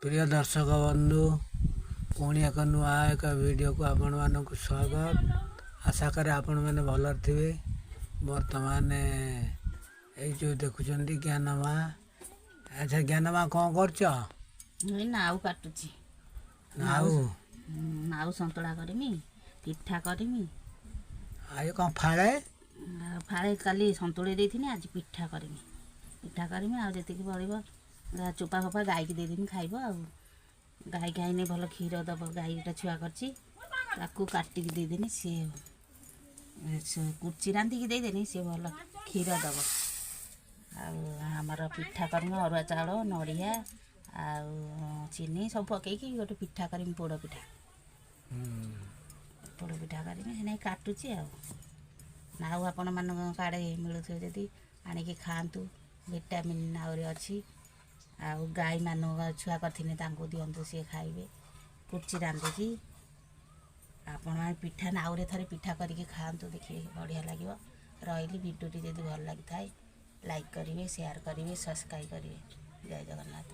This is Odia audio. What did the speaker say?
ପ୍ରିୟ ଦର୍ଶକ ବନ୍ଧୁ, ପୁଣି ଏକ ନୂଆ ଏକ ଭିଡ଼ିଓକୁ ଆପଣମାନଙ୍କୁ ସ୍ୱାଗତ। ଆଶା କରେ ଆପଣମାନେ ଭଲରେ ଥିବେ। ବର୍ତ୍ତମାନ ଏଇ ଯେଉଁ ଦେଖୁଛନ୍ତି ଜ୍ଞାନମା। ଆଚ୍ଛା ଜ୍ଞାନମା, କ'ଣ କରୁଛ? ଏଇ ନାଉ କାଟୁଛି। ନାଉ? ନାଉ ସନ୍ତୁଳା କରିମି, ପିଠା କରିମି। ଆଉ କ'ଣ ଫାଳେ? ଆଉ ଫାଳେ କାଲି ସନ୍ତୁଳି ଦେଇଥିନି, ଆଜି ପିଠା କରିମି। ପିଠା କରିମି ଆଉ ଯେତିକି ବଳିବ ଚୋପା ଫୋପା ଗାଈକି ଦେଇଦେମି, ଖାଇବ। ଆଉ ଗାଈ ଖାଇନି ଭଲ କ୍ଷୀର ଦେବ। ଗାଈଟା ଛୁଆ କରିଛି, ତାକୁ କାଟିକି ଦେଇଦେନି, ସିଏ କୁଚି ରାନ୍ଧିକି ଦେଇଦେନି, ସିଏ ଭଲ କ୍ଷୀର ଦେବ। ଆଉ ଆମର ପିଠା କରିମି, ଅରୁଆ ଚାଉଳ, ନଡ଼ିଆ ଆଉ ଚିନି ସବୁ ପକେଇକି ଗୋଟେ ପିଠା କରିମି, ପୋଡ଼ ପିଠା। ପୋଡ଼ ପିଠା କରିମି, ସେ ନାଇଁ କାଟୁଛି। ଆଉ ନାଉ ଆପଣମାନଙ୍କ ଆଡ଼େ ମିଳୁଥିବ ଯଦି ଆଣିକି ଖାଆନ୍ତୁ, ଭିଟାମିନ୍ ଆହୁରି ଅଛି। ଆଉ ଗାଈମାନଙ୍କ ଛୁଆ କରିଥିନେ ତାଙ୍କୁ ଦିଅନ୍ତୁ, ସିଏ ଖାଇବେ କୁଚି ରାନ୍ଧିକି। ଆପଣମାନେ ପିଠା ନାଉରେ ଥରେ ପିଠା କରିକି ଖାଆନ୍ତୁ, ଦେଖିବେ ବଢ଼ିଆ ଲାଗିବ। ରହିଲି। ଭିଡ଼ିଓଟି ଯଦି ଭଲ ଲାଗିଥାଏ, ଲାଇକ୍ କରିବେ, ସେୟାର କରିବେ, ସବସ୍କ୍ରାଇବ୍ କରିବେ। ଜୟ ଜଗନ୍ନାଥ।